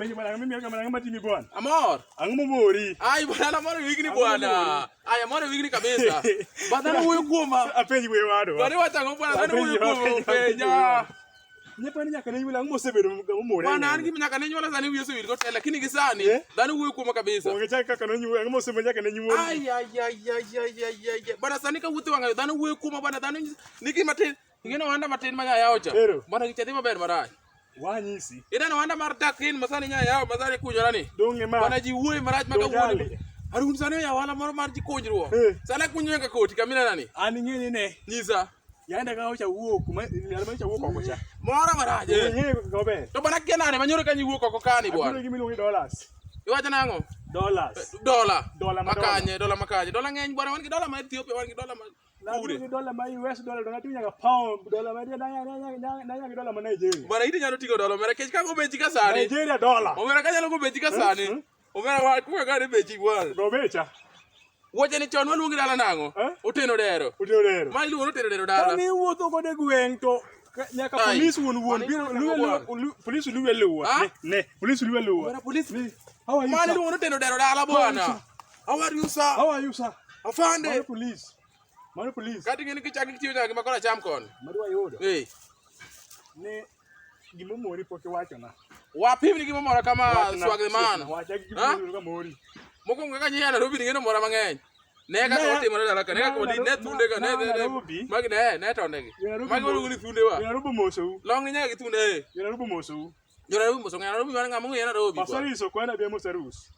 Apenjo bwana, ang'o mimiyo kamano, ang'o matimi bwana? Amor. Ang'o momori? Ai bwana, amor e wigni Ang'o bwana. momori? Ai amor e wigni kabisa. Bwana wuoyo kuoma. Apenji wuoyo wadwa. Bwana iwacho ang'o bwana, dhano wuoyo Apenji, kuoma apenji, apenji penja. wuoyo. Nyapani nyaka ne nyuol ang'o mosebedo momore? Bwana an gima nyaka ne nyuola sani wiya osewil go te, lakini gi sani Eh? dhano wuoyo kuoma kabisa. Onge chak kaka nonyuol, ang'o mosebedo nyaka ne nyuol? Ai ai ai ai ai ai ai. Bwana sani ka wuotho wang'ayo dhano wuoyo kuoma bwana dhano ni gima tin. Ing'e ohanda matin ma nyayawo cha. Ero. Bwana gicha dhi maber marach. Wanyisi. Ineno ohanda mar takin ma sani nyayawo ma sani kunyora ni. Donge ma. Bwana ji wuoyo marach ma Donge kawuono. ali. Harun sani oyawo ohala moro mar jikunjruok. Eh. Sani akunyo nyaka koti kamina nani? An ing'e ni ne. Nyisa. Yanda ka ocha wuok, ma ndalo ma ocha wuok oko cha. Mora marach. eh. Ing'e kaka ber. To bwana kia nade manyoro kanyo iwuok oko kani Abiro bwana. gi miluongo ni dollars. Iwacho nang'o? Dollars. Dola. Dola ma dola. Makanye, dola makanye. Dola ng'eny bwana, wan gi dola ma Ethiopia, wan gi dola ma Nabiro gi dola ma US dollar, to nating'o nyaka pound, dola ma nanya gi dola ma Nigeria. Bwana iti nyalo ting'o dola omera kech kago bechi ka sani. Nigeria dollar. Omera ka nyalo go bechi ka sani. Eh? Omera wa kuwa ka ne bechi bwana. Go becha. Wuoche ni chon waluongi dala nang'o? Eh? Oteno dero. Oteno dero. Ma iluongo ni oteno dero dala. Kane iwuotho kode e gweng' to nyaka Ai. polis wuon wuon Mano biro iluongo luwe bwana. luwa polis luwe luwa. Ah? Ne, ne, polis luwe luwa. Omera polis. How are you? Mano sir? iluongo ni oteno dero dala bwana. How are you sir? How are you sir? Afande. Mano polis. Mano polis. Kati ng'eni kichak itiyo nyaka gi makora cham koni. Madwa yudo. Eh. Ne gimomori pok iwachona. Wapim ni gimomora kama Wachna, swag the man. Wacha Ha? gimomori kamori. Mokwongo kaka nyiya Nairobi ni ng'eno mora mang'eny. Ne kaka Ne- otimore dala ka, ne kaka ne- odi, ne thunde ka, ne ne- ne ne. Nairobi. Magi ne, ne tondegi. Nairobi Magi waluongo ni thunde wa. Nairobi mosou. Long nyaka gi thunde. eh. Nairobi mosou. Jo Nairobi moso ng'e Nairobi mar ng'ama ong'eyo Nairobi. bwana. Pasaris ok wan abia mosarus.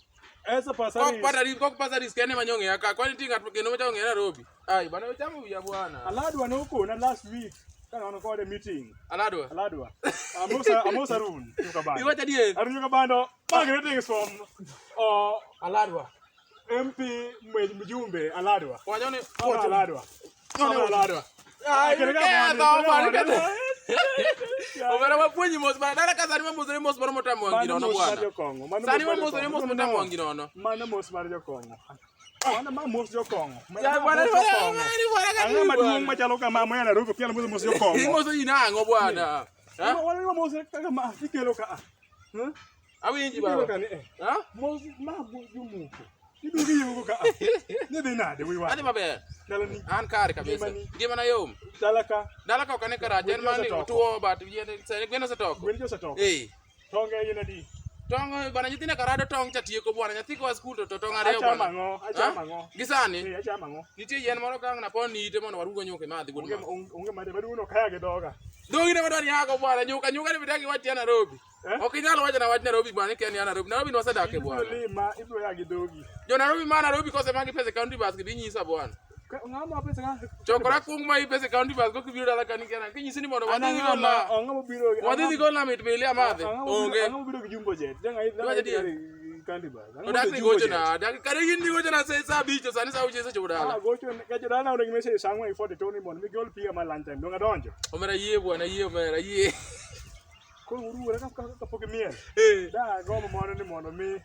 Esa Kok pasaris. pataris, kok pasaris kende ma nyong'eya ka. Kwani nitie ng'at kendo machako ng'eyo Nairobi. Ai, bana ochamo wiya bwana. Aladwa nokona last week ka wan kode meeting. Aladwa. Aladwa. Amosa amosa Arun Nyuka Bando. Iwacho adier. Arun Nyuka Bando. Ma greetings from Aladwa. MP mjumbe Aladwa. Wacho ni Mama Aladwa. Mama Aladwa. Ai, Kendo ka ketho, mondo, bwana, kendo ketho. mondo. Omera wapuonji mos bana. Dala ka sani wamosore mos moro motamo wang'i Mano nono mos mar bwana. jokong'o. Mano Sani mos mar wamosore mos jokong'o. motamo wang'i nono. Mano mos mar jokong'o. Mano ma mos jokong'o. Mano Ya ma bwana, mos bwana, jokong'o. bwana, bwana, Ang'o maduong' bwana. machalo kama moya Nairobi ok nyal moso mos jokong'o. Imoso ji nang'o bwana? Ha? Wan mos kaka ma ikelo ka. a. Huh? Awinji Ikelo baba. ka ni eh. Ha? Mos ma mos jomoko. Iduogo iyugo ka. a. Ni dhi nade wiwa. Adhi maber. Dala ni An kare kabisa. Ngimani. Ngimana yom. dala ka Dala ka ok ane karach, en Gwen mana ni osetoko. otuo but yiende sani gwen osetoko. gwen osetoko. Eh. Tonge gin adi? Tong' bwana nyithindo karado tong' cha tieko bwana nyathi koa skul to to tong' ariyo Achamo bwana. ang'o? Achamo Ha? ang'o? Gi sani Eh, achamo ang'o? nitie yien moro ka ang' napon ni ite mondo warugo nyuka imadhi wuod Onge mama. onge made maduong' no kaya gi dhoga. Dhogi ne madwani yago bwana nyuka nyuka ni bidagi wach ya Nairobi. Eh? Ok inyal wacho na wach Nairobi bwana ni kia ni ya Nairobi. Nairobi ni wasedake Ibiro bwana. lima, ibiro ya gi dhogi. Jo Nairobi ma Nairobi kose magi pesa e county bus gibi nyisa bwana. Ng'ama pesa ka? Chokora kung ma pesa e county bus ko kibiro dala kani kena. Kinyisi ni mondo An wadhi dhi ang'ama golna. ang'ama biro Wadhi dhi golna mit mili amadhi. Onge. Ang'ama biro gi jumbo jet. Dang ai Iwacho adier. county bus. To dak ni gocho na, dak kare in ni gocho na sa 5 sani sa 6 osechopo Ah, dala. gocho gacho dala onego message saa 4:42 ni mondo mi gol piga mar lunch time. Donga donjo. Omera yie bwana yie omera yie. Koro uruwore ka kapok imiel. Eh. Da gombo moro ni mondo mi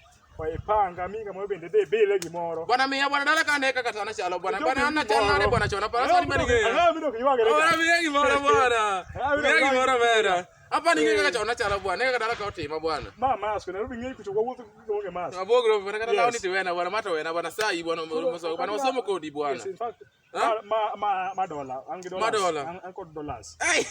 ipanga mi kamoro bende dhi ibile gimoro. Bwana miya bwana dala ka ne kaka tana chalo bwana. Bwana an nachal nade bwana chon apara sani bende ng'eyo. Ang'o midok ywagre ka? Omera miya gimoro bwana. Abiro Miya gimoro omera. Apa ni ng'e kaka Eh. chon nachalo bwana, ne kaka dala ka otima bwana. Ma mask, Nairobi ng'eny kucho wawuotho onge mask. Abogro bwana kata Yes. lawni tiwena bwana mato wena bwana sai bwana moso bwana wasomo kodi bwana. Yes, in fact, Ha? ma dola, an gi dollars. Ma dola. An kod dollars. Ai,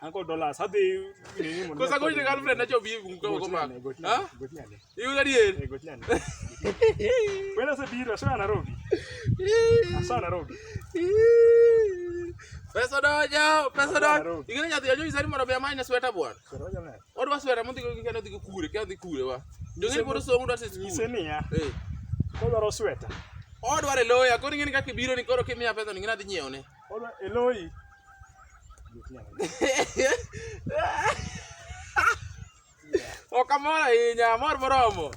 An kod dollars. Adhi nini mondo. kosa gochne girlfriend na chobi ka ko ma. Gochne, Ha? gochne ane. Iuda adier. Eh, gochne ane. Wena osebiro, asea Nairobi. Asea Nairobi. Pesa donjo, pesa donjo. Nairobi. Ing'e ni nyathi anyo isani mondo obi amany ne sweta bwana. Sero jamer. Odwa sweta modhi go kendo dhi go kure, kia dhi kure wa. Jong'e pod osomo dwa sikul. Nyise niya, Eh. kodwaro sweta. Odwaro e loya, koro ing'e ni kaka ibiro ni koro kimiya pesa ni ing'e ni adhi nyiewone. Odwa Eloi. Gochne ane. Ok amor ahinya, amor moromo.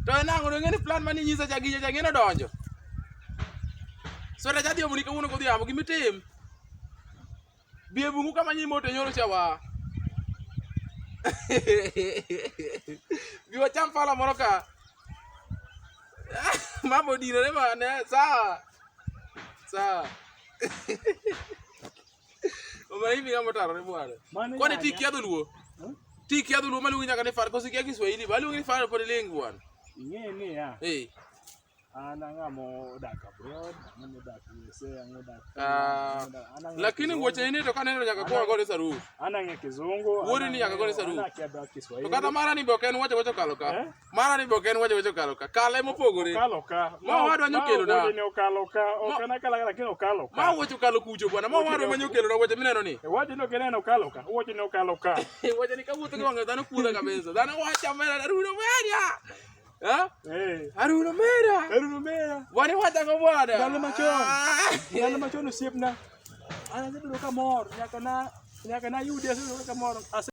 To en ang'o, ing'e ni plan mane inyisa cha gicha cha ing'e ni odonjo. Sweta cha dhi omoni kawuono godhiambo, gimitim. Bi e bungu kama nyimo to nyoro cha wa. Bi wacham pala moro ka. Mambo odinore ma ne sawa. Sawa. Omera hivi ng'ama otarore bwana. Mano Kwani nyanya. ti kia dholuo? Huh? Ti kia dholuo maluongi nyaka ni far koso ikia Kiswahili. Ba luongi ni far pod iling bwana. Ing'e niya, Eh. an ang'ama odak abroad, ang'ama odak USA, ang'ama odak Ah, an ang'eyo Lakini Kizungu, wuoche ni to kaneno nyaka kwa gone sarut. an ang'eyo Kizungu, an Wuori ni nyaka gone ang'eyo- sarut. an akia dho Kiswahili. To kata mara ni be ok en wuoche wuoche okalo ka. Eh? Mara ni be ok en wuoche wuoche okalo ka. Kale mopogore. Okalo ka. Ma owadwa nyokelo na. Ma wuodi ni okalo ka. Ok Ma- en akala ka, lakini okalo ka. Ma wuoche okalo kucho bwana. Ma owadwa ma nyokelo na wuoche mineno ni. E wuoche ni ok ineno okalo ka. Wuoche ni okalo ka. Wuoche ni kawuotho gi wang'e dhano kudha kabisa. Dhano wacho omera Harun omera. Eh? Eh. Harun omera. Harun omera. Bwana iwacho ang'o bwana? Ndalo machon. Ah. Ndalo machon osiepna. An asebedo kamor nyaka na yudi asebedo kamor.